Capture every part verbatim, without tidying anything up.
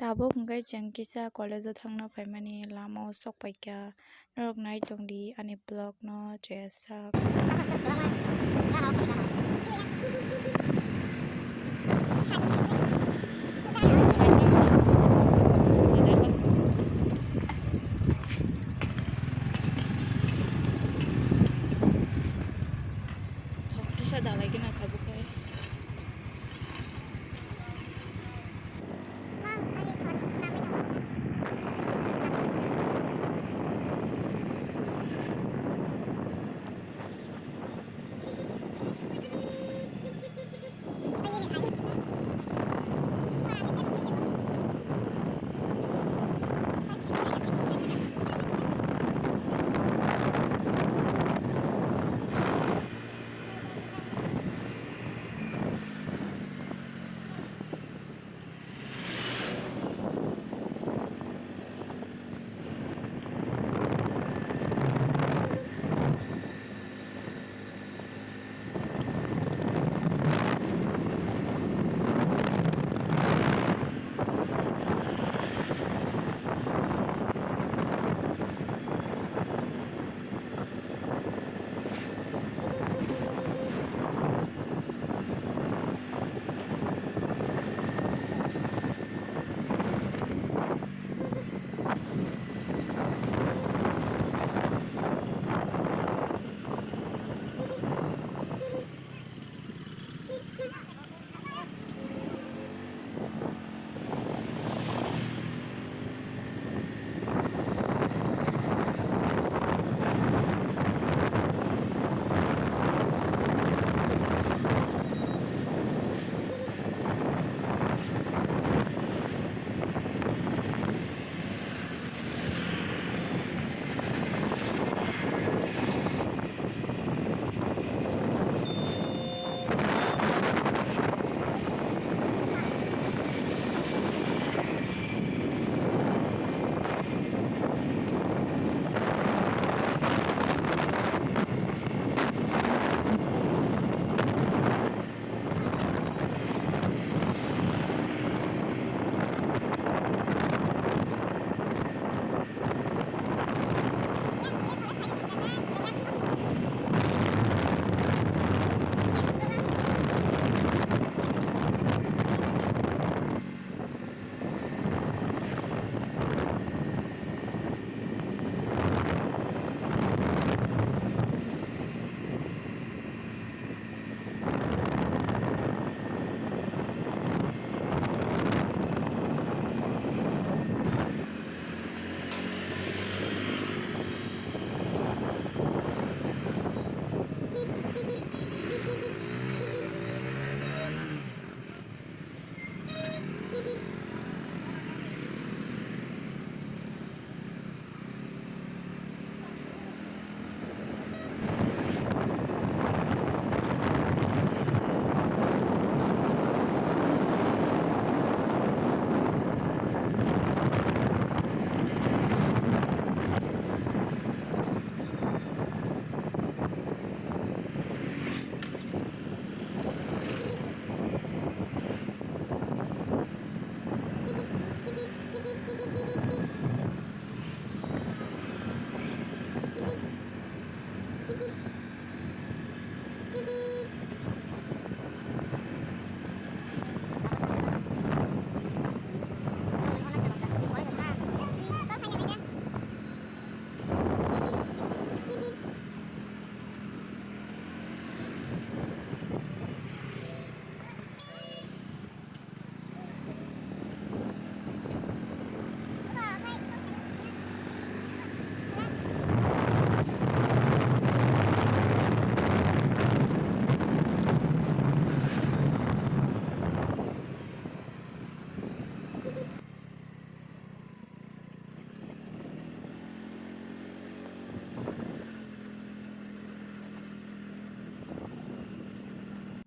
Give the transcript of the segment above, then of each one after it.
Tabuk hwnkhe chwng kisa college-o thangna phaimani lama-o sok paikha. Norok nai tongdi ani vlog-no chaya sak. Thok kisa dalai gana tabuk hai.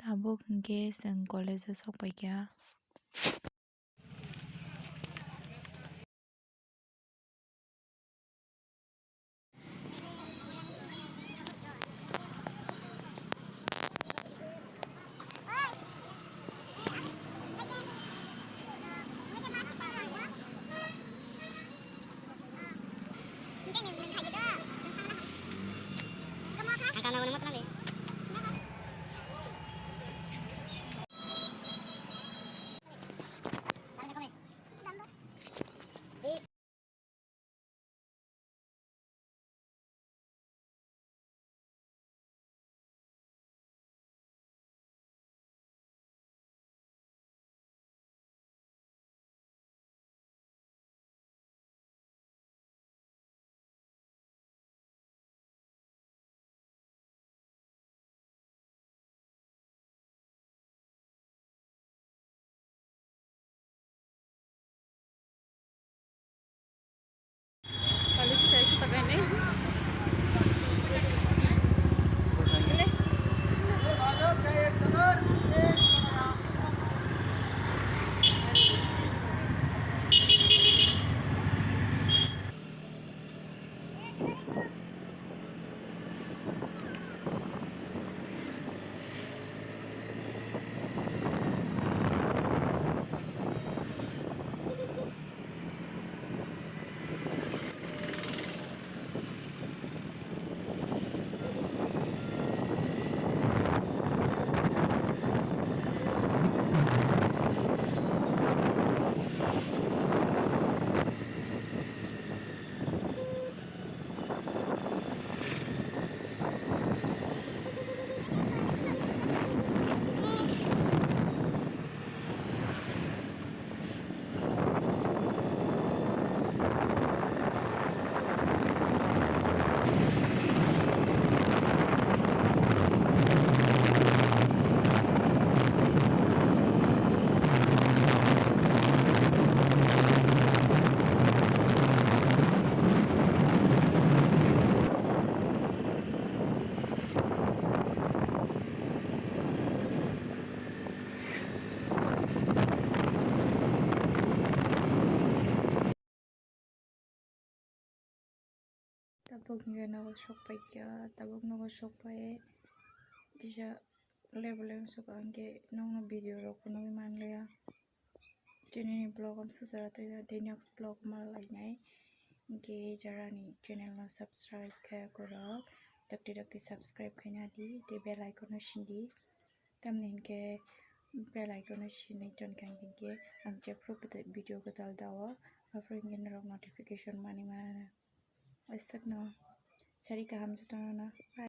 Tabuk hwnkhe chwng college-o sok paikha. Tabuk hingke nogo sok paikha, tabuk nogo sok pai kisa level level sok hingke nokno video rok phunugwi manliya. Chini vlog am sujara tei the next vlog ma lainai. Hingke jara ni channel no subscribe khe korok, dakti dakti subscribe khaina di, tei bell icon no sindi. Tamni hingke bell icon no sinai ton kha hingke ang jephru video kwtal dao, aphuru hingke norok notification mani mana. Aswkno sari kaham jotono.